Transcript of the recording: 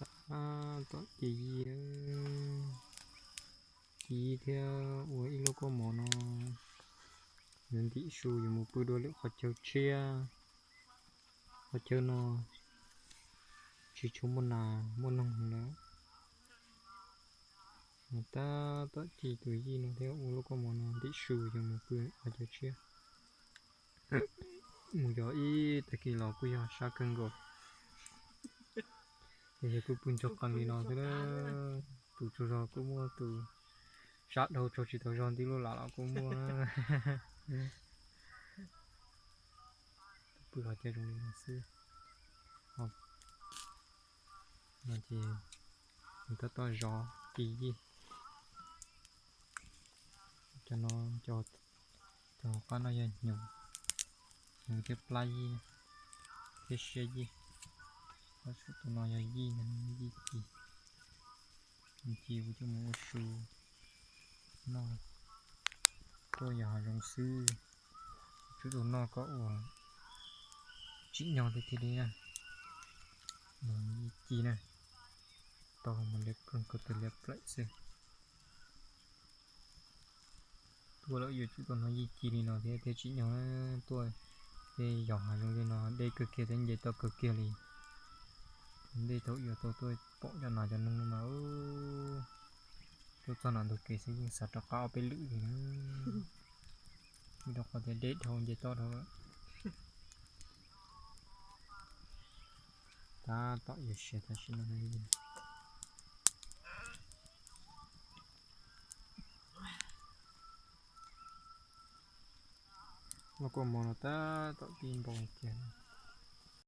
Tab tom ci yij, ci yij thiab ua ib lub kua mov no, yuav ntim su yuav mus pw dua lwm qhov chaw tshiab. Qhov chaw no tsis tshua muaj nas muaj noog lawm. Tab tom ci tus yij no thiab ua lub kua mov no ntim su yuav mus pw qhov chaw tshiab. Mus yos ib tag kis los kuj yog sab kawg nkaus, ces yog kuj pw ntsoog qees li no xwb na. Tus tsaug zog kuj muaj, tus sab dhau tsaug tsis tau zog nti lub lam los kuj muaj. Pw qhov chaw zoo li no xwb. No ces tab tom zov ci yij. Cov no, cov hauv qab no yog hnyuv, hnyuv thiab plab yij thiab siab yij. Tab sis tus no yog yij, yij ci, yij ci kuv coj mus ua su noj, tuaj yos hav zoov xwb. Tsub tus noj koj ua tsim nyog tiag tiag li na. Yij ci na, tau mus liab ploog ko taw liab plaim xwb. Tuaj lawm yuav tsum tau hnov yij ci li no thiab thiaj tsim nyog na. Tuaj tej yos hav zoov li no deb kawg kiag thiab nce toj kawg kiag li. Ntej thaum yuav tau tuaj pom cov nas cov noog no mas, tuaj txog nram ntug kev xwb yeej xav rov qab ob peb lwm li na. Vim rau qhov tias deb dhau nce toj dhau lawm. Tab tom yuav siav tam sim no. Lub kua mov no tab tom pib npau kiag.